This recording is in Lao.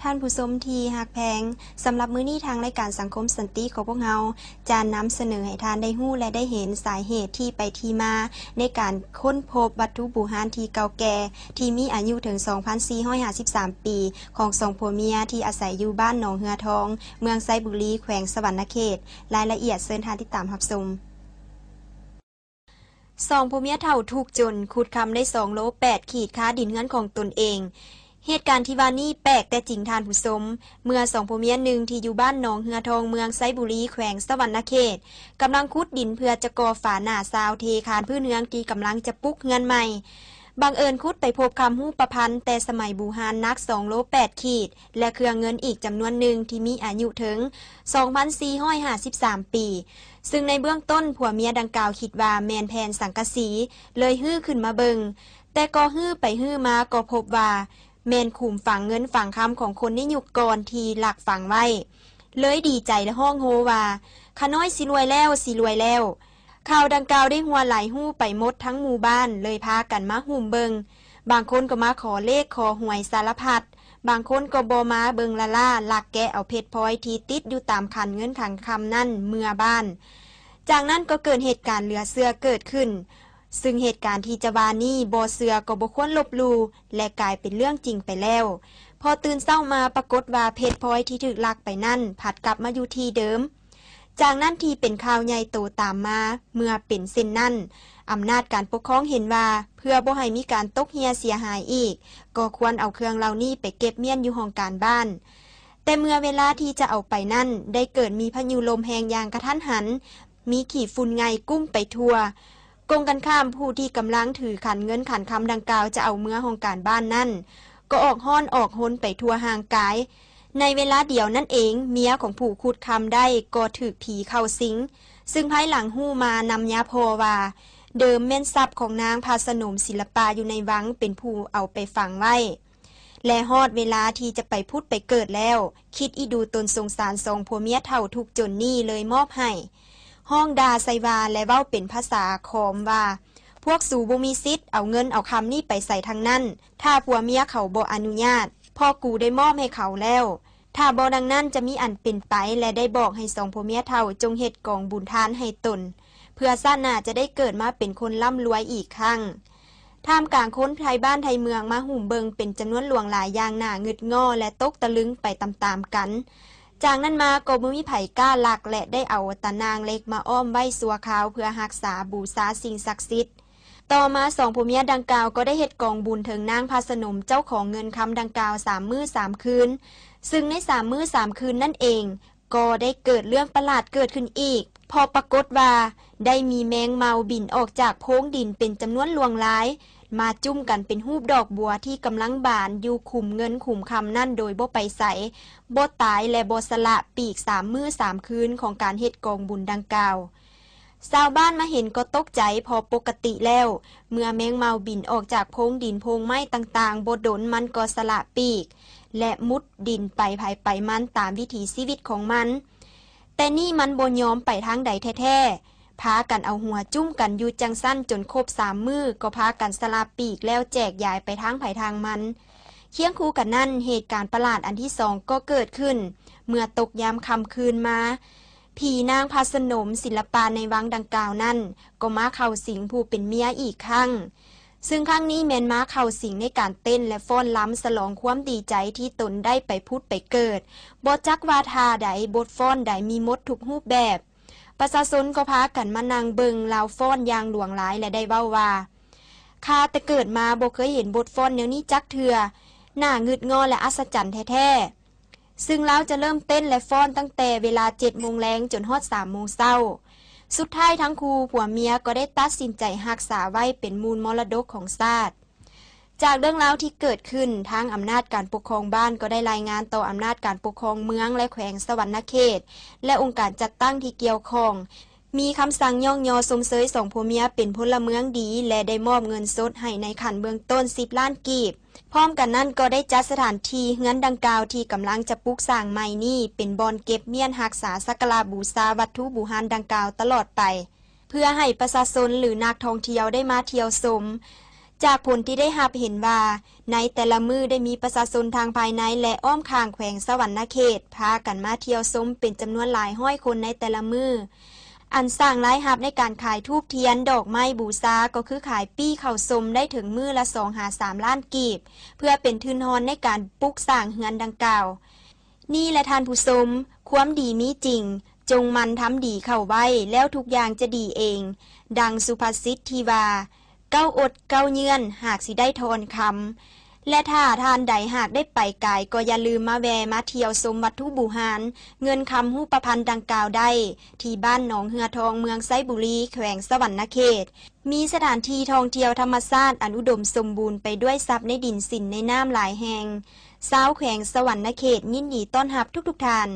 ທ່ານຜູ້ຊົມທີ່ຮັກແພງ, ສຳລັບມື້ນີ້ທາງລາຍການສັງຄົມສັນຕິຂອງພວກເຮົາ ຈະນຳສະເໜີໃຫ້ທ່ານໄດ້ຮູ້ ແລະ ໄດ້ເຫັນສາເຫດທີ່ໄປທີ່ມາໃນການຄົ້ນພົບວັດຖຸບູຮານທີ່ເກົ່າແກ່ ທີ່ມີອາຍຸເຖິງສອງພັນສີ່ຮ້ອຍຫ້າສິບສາມປີ ຂອງສອງຜົວເມຍທີ່ອາໄສຢູ່ບ້ານໜອງເຮືອທອງ ເມືອງໄຊບູລີ ແຂວງສະຫວັນນະເຂດ. ລາຍລະອຽດເຊີນທ່ານຕິດຕາມຮັບຊົມ. ສອງຜົວເມຍເຖົ້າທຸກຈົນ ຂຸດຄຳໄດ້ສອງໂລແປດຂີດຄາດິນເຮືອນຂອງຕົນເອງ. ເຫດການທີ່ວ່ານີ້ແປກແຕ່ຈິງທ່ານຜູ້ຊົມ, ເມື່ອສອງຜົວເມຍໜຶ່ງທີ່ຢູ່ບ້ານໜອງເຮືອທອງ ເມືອງໄຊບູລີ ແຂວງສະຫວັນນະເຂດ ກຳລັງຂຸດດິນເພື່ອຈະກໍ່ຝາໜ້າຊາວເທຄານພື້ນເຮືອນທີ່ກຳລັງຈະປຸກເຮືອນໃໝ່. ບັງເອີນຂຸດໄປພົບຄຳຮູບປະພັນແຕ່ສະໄໝບູຮານໜັກສອງໂລແປດຂີດ ແລະ ເຄື່ອງເງິນອີກຈຳນວນໜຶ່ງທີ່ມີອາຍຸເຖິງສອງພັນສີ່ຮ້ອຍຫ້າສິບສາມປີ, ຊຶ່ງໃນເບື້ອງຕົ້ນຜົວເມຍດັ່ງກ່າວຄິດວ່າແມ່ນແຜ່ນສັງກະສີ, ເລີຍຮື້ຂຶ້ນມາເບິ່ງ, ແຕ່ກໍຮື້ໄປຮື້ມາກໍພົບວ່າແມ່ນຂຸມຝັງເງິນຝັງຄຳຂອງຄົນໃນຍຸກກ່ອນທີ່ລັກຝັງໄວ້, ເລີຍດີໃຈ ແລະ ຮ້ອງໂຮວ່າ, ຂ້ານ້ອຍຊິລວຍແລ້ວ, ຊິລວຍແລ້ວ. ຂ່າວດັ່ງກ່າວໄດ້ຮົ່ວໄຫຼຮູ້ໄປໝົດທັງໝູ່ບ້ານ, ເລີຍພາກັນມາຫຸ້ມເບິ່ງ. ບາງຄົນກໍມາຂໍເລກຂໍຫວຍສາລະພັດ, ບາງຄົນກໍບໍ່ມາເບິ່ງລ້າໆ ລັກແກະເອົາເພັດພອຍທີ່ຕິດຢູ່ຕາມຂັນເງິນຂັນຄຳນັ້ນເມືອບ້ານ. ຈາກນັ້ນກໍເກີດເຫດການເຫຼືອເຊື່ອເກີດຂຶ້ນ, ຊຶ່ງເຫດການທີ່ຈະວ່ານີ້ບໍ່ເຊື່ອກໍບໍ່ຄວນລົບຫຼູ່ ແລະ ກາຍເປັນເລື່ອງຈິງໄປແລ້ວ. ພໍຕື່ນເຊົ້າມາປາກົດວ່າເພັດພອຍທີ່ຖືກລັກໄປນັ້ນພັດກັບມາຢູ່ທີ່ເດີມ. ຈາກນັ້ນທີ່ເປັນຂ່າວໃຫຍ່ໂຕຕາມມາ, ເມື່ອເປັນເຊັ່ນນັ້ນ, ອຳນາດການປົກຄອງເຫັນວ່າ ເພື່ອບໍ່ໃຫ້ມີການຕົກເຮ່ຍເສຍຫາຍອີກ, ກໍຄວນເອົາເຄື່ອງເຫຼົ່ານີ້ໄປເກັບມ້ຽນຢູ່ຫ້ອງການບ້ານ. ແຕ່ເມື່ອເວລາທີ່ຈະເອົາໄປນັ້ນ ໄດ້ເກີດມີພາຍຸລົມແຮງຢ່າງກະທັນຫັນ, ມີຂີ້ຝຸ່ນໄງ່ກຸ້ມໄປທົ່ວ. ກົງກັນຂ້າມ, ຜູ້ທີ່ກຳລັງຖືຂັນເງິນຂັນຄຳດັ່ງກ່າວຈະເອົາເມືອຫ້ອງການບ້ານນັ້ນ ກໍອອກຮ້ອນອອກຮົນໄປທົ່ວຮ່າງກາຍ. ໃນເວລາດຽວນັ້ນເອງ, ເມຍຂອງຜູ້ຂຸດຄຳໄດ້ກໍຖືກຜີເຂົ້າສິງ, ຊຶ່ງພາຍຫຼັງຮູ້ມານຳຍາພໍ່ວ່າ ເດີມແມ່ນຊັບຂອງນາງພະສະໜົມສິລະປາຢູ່ໃນວັງເປັນຜູ້ເອົາໄປຝັງໄວ້ ແລະ ຮອດເວລາທີ່ຈະໄປຜຸດໄປເກີດແລ້ວ, ຄິດອີດູຕົນສົງສານສອງຜົວເມຍເຖົ້າທຸກຈົນນີ້ເລີຍມອບໃຫ້. ຮ້ອງດ່າໃສ່ວ່າ ແລະ ເວົ້າເປັນພາສາຂອມວ່າ, ພວກສູບໍ່ມີສິດເອົາເງິນເອົາຄຳນີ້ໄປໃສທັງນັ້ນ, ຖ້າຜົວເມຍເຂົາບໍ່ອະນຸຍາດ, ເພາະກູໄດ້ມອບໃຫ້ເຂົາແລ້ວ. ຖ້າບໍ່ດັ່ງນັ້ນຈະມີອັນເປັນໄປ ແລະ ໄດ້ບອກໃຫ້ສອງຜົວເມຍເຖົ້າຈົ່ງເຮັດກອງບຸນທານໃຫ້ຕົນ, ເພື່ອຊາດໜ້າຈະໄດ້ເກີດມາເປັນຄົນລ່ຳລວຍອີກຄັ້ງ. ທ່າມກາງຄົນໄທບ້ານໄທເມືອງມາຫຸ້ມເບິ່ງເປັນຈຳນວນຫຼວງຫຼາຍຢ່າງໜ້າງຶດງໍ້ ແລະ ຕົກຕະລຶງໄປຕາມໆກັນ. ຈາກນັ້ນມາກໍບໍ່ມີໃຜກ້າລັກ ແລະ ໄດ້ເອົາຕາໜ່າງເຫຼັກມາອ້ອມໄວ້ຊົ່ວຄາວເພື່ອຮັກສາບູຊາສິ່ງສັກສິດ. ຕໍ່ມາສອງຜົວເມຍດັ່ງກ່າວກໍໄດ້ເຮັດກອງບຸນເຖິງນາງພະສະໜົມເຈົ້າຂອງເງິນຄຳດັ່ງກ່າວສາມມື້ສາມຄືນ, ຊຶ່ງໃນສາມມື້ສາມຄືນນັ້ນເອງ ກໍໄດ້ເກີດເລື່ອງປະຫຼາດເກີດຂຶ້ນອີກ, ເພາະປາກົດວ່າໄດ້ມີແມງເມົາບິນອອກຈາກໂພງດິນເປັນຈຳນວນຫຼວງຫຼາຍ, ມາຈຸ້ມກັນເປັນຮູບດອກບົວທີ່ກຳລັງບານຢູ່ຂຸມເງິນຂຸມຄຳນັ້ນໂດຍບໍ່ໄປໃສ, ບໍ່ຕາຍ ແລະ ບໍ່ສະຫຼະປີກສາມມື້ສາມຄືນຂອງການເຮັດກອງບຸນດັ່ງກ່າວ. ຊາວບ້ານມາເຫັນກໍຕົກໃຈ ເພາະປົກກະຕິແລ້ວ ເມື່ອແມງເມົາບິນອອກຈາກໂພງດິນໂພງໄມ້ຕ່າງໆ ບໍ່ດົນມັນກໍສະຫຼະປີກ ແລະ ມຸດດິນໄປໃຜໄປມັນຕາມວິຖີຊີວິດຂອງມັນ. ແຕ່ນີ້ມັນບໍ່ຍອມໄປທາງໃດແທ້ໆ, ພາກັນເອົາຫົວຈຸ້ມກັນຢູ່ຈັ່ງຊັ້ນຈົນຄົບສາມມື້ ກໍພາກັນສະຫຼະປີກແລ້ວແຈກຢາຍໄປທາງໃຜທາງມັນ. ຄຽງຄູ່ກັນນັ້ນ, ເຫດການປະຫຼາດອັນທີສອງກໍເກີດຂຶ້ນ ເມື່ອຕົກຍາມຄ່ຳຄືນມາ, ຜີນາງພະສະໜົມສິລະປາໃນວັງດັ່ງກ່າວນັ້ນ ກໍມາເຂົ້າສິງຜູ້ເປັນເມຍອີກຄັ້ງ, ຊຶ່ງຄັ້ງນີ້ແມ່ນມາເຂົ້າສິງໃນການເຕັ້ນ ແລະ ຟ້ອນລຳສະຫຼອງຄວາມດີໃຈທີ່ຕົນໄດ້ໄປຜຸດໄປເກີດ, ບໍ່ຈັກວ່າທ່າໃດ, ບົດຟ້ອນໃດມີໝົດທຸກຮູບແບບ. ປະຊາຊົນກໍພາກັນມານັ່ງເບິ່ງລາວຟ້ອນຢ່າງຫຼວງຫຼາຍ ແລະ ໄດ້ເວົ້າວ່າ, ຂ້າແຕ່ເກີດມາບໍ່ເຄີຍເຫັນບົດຟ້ອນແນວນີ້ຈັກເທື່ອ, ໜ້າງຶດງໍ້ ແລະ ອັດສະຈັນແທ້ໆ. ຊຶ່ງລາວຈະເລີ່ມເຕັ້ນ ແລະ ຟ້ອນຕັ້ງແຕ່ເວລາເຈັດໂມງແລງຈົນຮອດສາມໂມງເຊົ້າ. ສຸດທ້າຍທັງຄູ່ຜົວເມຍກໍໄດ້ຕັດສິນໃຈຮັກສາໄວ້ເປັນມູນມໍລະດົກຂອງຊາດ. ຈາກເລື່ອງລາວທີ່ເກີດຂຶ້ນ, ທາງອຳນາດການປົກຄອງບ້ານກໍໄດ້ລາຍງານຕໍ່ອຳນາດການປົກຄອງເມືອງ ແລະ ແຂວງສະຫວັນນະເຂດ ແລະ ອົງການຈັດຕັ້ງທີ່ກ່ຽວຂ້ອງ, ມີຄຳສັ່ງຍ້ອງຍໍຊົມເຊີຍສອງຜົວເມຍເປັນພົນລະເມືອງດີ ແລະ ໄດ້ມອບເງິນສົດໃຫ້ໃນຂັ້ນເບື້ອງຕົ້ນສິບລ້ານກີບ. ພ້ອມກັນນັ້ນກໍໄດ້ຈັດສະຖານທີ່ເຮືອນດັ່ງກ່າວທີ່ກຳລັງຈະປຸກສ້າງໃໝ່ນີ້ເປັນບ່ອນເກັບມ້ຽນຮັກສາສັກກາລະບູຊາວັດຖຸບູຮານດັ່ງກ່າວຕະຫຼອດໄປ, ເພື່ອໃຫ້ປະຊາຊົນ ຫຼື ນັກທ່ອງທ່ຽວໄດ້ມາທ່ຽວຊົມ. ຈາກຜົນທີ່ໄດ້ຮັບເຫັນວ່າ ໃນແຕ່ລະມື້ໄດ້ມີປະຊາຊົນທາງພາຍໃນ ແລະ ອ້ອມຂ້າງແຂວງສະຫວັນນະເຂດ ພາກັນມາທ່ຽວຊົມເປັນຈຳນວນຫຼາຍຮ້ອຍຄົນໃນແຕ່ລະມື້. ອັນສ້າງລາຍຮັບໃນການຂາຍທູບທຽນ ດອກໄມ້ບູຊາ ກໍຄືຂາຍປີ້ເຂົ້າຊົມໄດ້ເຖິງມື້ລະສອງຫາສາມລ້ານກີບ ເພື່ອເປັນທຶນຮອນໃນການປຸກສ້າງເຮືອນດັ່ງກ່າວ. ນີ້ແຫຼະທ່ານຜູ້ຊົມ, ຄວາມດີມີຈິງ, ຈົ່ງໝັ່ນທຳດີເຂົ້າໄວ້ ແລ້ວທຸກຢ່າງຈະດີເອງ. ດັ່ງສຸພາສິດທີ່ວ່າ, ເກົ້າອົດເກົ້າເຍືອນ ຫາກຊິໄດ້ທອນຄຳ. ແລະ ຖ້າທ່ານໃດຫາກໄດ້ໄປກາຍ ກໍຢ່າລືມມາແວ່ມາທ່ຽວຊົມວັດຖຸບູຮານ ເງິນຄຳຮູບປະພັນດັ່ງກ່າວໄດ້ ທີ່ບ້ານໜອງເຮືອທອງ ເມືອງໄຊບູລີ ແຂວງສະຫວັນນະເຂດ. ມີສະຖານທີ່ທ່ອງທ່ຽວທຳມະຊາດອັນອຸດົມສົມບູນໄປດ້ວຍຊັບໃນດິນສິນໃນນ້ຳຫຼາຍແຫ່ງ. ຊາວແຂວງສະຫວັນນະເຂດຍິນດີຕ້ອນຮັບທຸກໆທ່ານ.